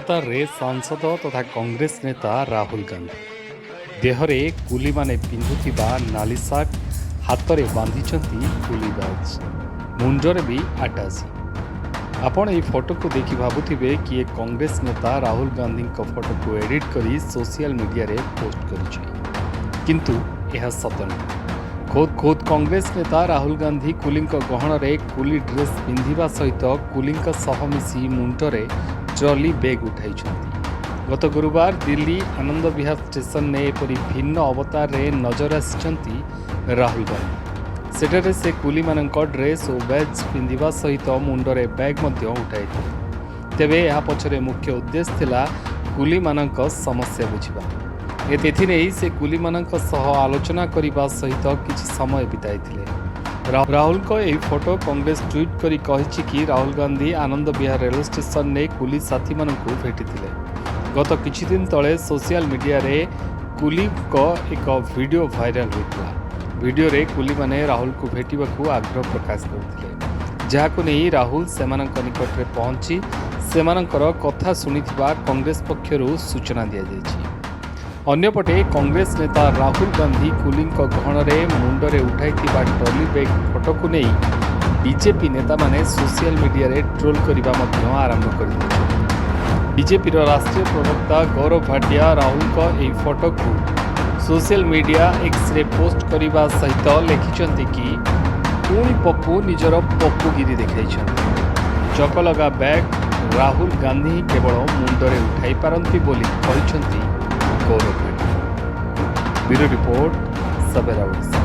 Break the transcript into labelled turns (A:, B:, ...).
A: ଅବତାରରେ ସାଂସଦ ତଥା କଂଗ୍ରେସ ନେତା ରାହୁଲ ଗାନ୍ଧୀ। ଦେହରେ କୁଲିମାନେ ପିନ୍ଧୁଥିବା ନାଲି ସାର୍ଟ, ହାତରେ ବାନ୍ଧିଛନ୍ତି କୁଲି ବ୍ୟାଜ୍, ମୁଣ୍ଡରେ ବି ଆଟାଚି। ଆପଣ ଏହି ଫଟୋକୁ ଦେଖି ଭାବୁଥିବେ କିଏ କଂଗ୍ରେସ ନେତା ରାହୁଲ ଗାନ୍ଧୀଙ୍କ ଫଟୋକୁ ଏଡିଟ୍ କରି ସୋସିଆଲ ମିଡିଆରେ ପୋଷ୍ଟ କରିଛି। କିନ୍ତୁ ଏହା ସତ ନୁହେଁ। ଖୋଦ୍ ଖୋଦ୍ କଂଗ୍ରେସ ନେତା ରାହୁଲ ଗାନ୍ଧୀ କୁଲିଙ୍କ ଗହଣରେ କୁଲି ଡ୍ରେସ୍ ପିନ୍ଧିବା ସହିତ କୁଲିଙ୍କ ସହ ମିଶି ମୁଣ୍ଡରେ ଟ୍ରଲି ବେଗ୍ ଉଠାଇଛନ୍ତି। ଗତ ଗୁରୁବାର ଦିଲ୍ଲୀ ଆନନ୍ଦ ବିହାର ଷ୍ଟେସନରେ ଏପରି ଭିନ୍ନ ଅବତାରରେ ନଜର ଆସିଛନ୍ତି ରାହୁଲ ଗାନ୍ଧୀ। ସେଠାରେ ସେ କୁଲିମାନଙ୍କ ଡ୍ରେସ୍ ଓ ବ୍ୟାଜ୍ ପିନ୍ଧିବା ସହିତ ମୁଣ୍ଡରେ ବ୍ୟାଗ୍ ମଧ୍ୟ ଉଠାଇଥିଲେ। ତେବେ ଏହା ପଛରେ ମୁଖ୍ୟ ଉଦ୍ଦେଶ୍ୟ ଥିଲା କୁଲିମାନଙ୍କ ସମସ୍ୟା ବୁଝିବା। ଏଥିନେଇ ସେ କୁଲିମାନଙ୍କ ସହ ଆଲୋଚନା କରିବା ସହିତ କିଛି ସମୟ ବିତାଇଥିଲେ। ରାହୁଲଙ୍କ ଏହି ଫଟୋ କଂଗ୍ରେସ ଟ୍ୱିଟ୍ କରି କହିଛି କି ରାହୁଲ ଗାନ୍ଧୀ ଆନନ୍ଦ ବିହାର ରେଳ ଷ୍ଟେସନରେ କୁଲି ସାଥୀମାନଙ୍କୁ ଭେଟିଥିଲେ। ଗତ କିଛି ଦିନ ତଳେ ସୋସିଆଲ ମିଡିଆରେ କୁଲିଙ୍କ ଏକ ଭିଡ଼ିଓ ଭାଇରାଲ ହୋଇଥିଲା। ଭିଡ଼ିଓରେ କୁଲିମାନେ ରାହୁଲଙ୍କୁ ଭେଟିବାକୁ ଆଗ୍ରହ ପ୍ରକାଶ କରିଥିଲେ, ଯାହାକୁ ନେଇ ରାହୁଲ ସେମାନଙ୍କ ନିକଟରେ ପହଞ୍ଚି ସେମାନଙ୍କର କଥା ଶୁଣିଥିବା କଂଗ୍ରେସ ପକ୍ଷରୁ ସୂଚନା ଦିଆଯାଇଛି। ଅନ୍ୟପଟେ କଂଗ୍ରେସ ନେତା ରାହୁଲ ଗାନ୍ଧୀ କୁଲିଙ୍କ ଗହଣରେ ମୁଣ୍ଡରେ ଉଠାଇଥିବା ଟ୍ରଲି ବ୍ୟାଗ୍ ଫଟୋକୁ ନେଇ ବିଜେପି ନେତାମାନେ ସୋସିଆଲ ମିଡିଆରେ ଟ୍ରୋଲ କରିବା ମଧ୍ୟ ଆରମ୍ଭ କରିଦେଇଛନ୍ତି। ବିଜେପିର ରାଷ୍ଟ୍ରୀୟ ପ୍ରବକ୍ତା ଗୌରବ ଭାଟିଆ ରାହୁଲଙ୍କ ଏହି ଫଟୋକୁ ସୋସିଆଲ ମିଡିଆ ଏକ୍ସରେ ପୋଷ୍ଟ କରିବା ସହିତ ଲେଖିଛନ୍ତି କି ପୁଣି ପପୁ ନିଜର ପପୁଗିରି ଦେଖାଇଛନ୍ତି। ଚକଲଗା ବ୍ୟାଗ୍ ରାହୁଲ ଗାନ୍ଧୀ ହିଁ କେବଳ ମୁଣ୍ଡରେ ଉଠାଇ ପାରନ୍ତି ବୋଲି କହିଛନ୍ତି ଗୌରବ ଭାଟିଆ। Bureau report, Sabera Odisha.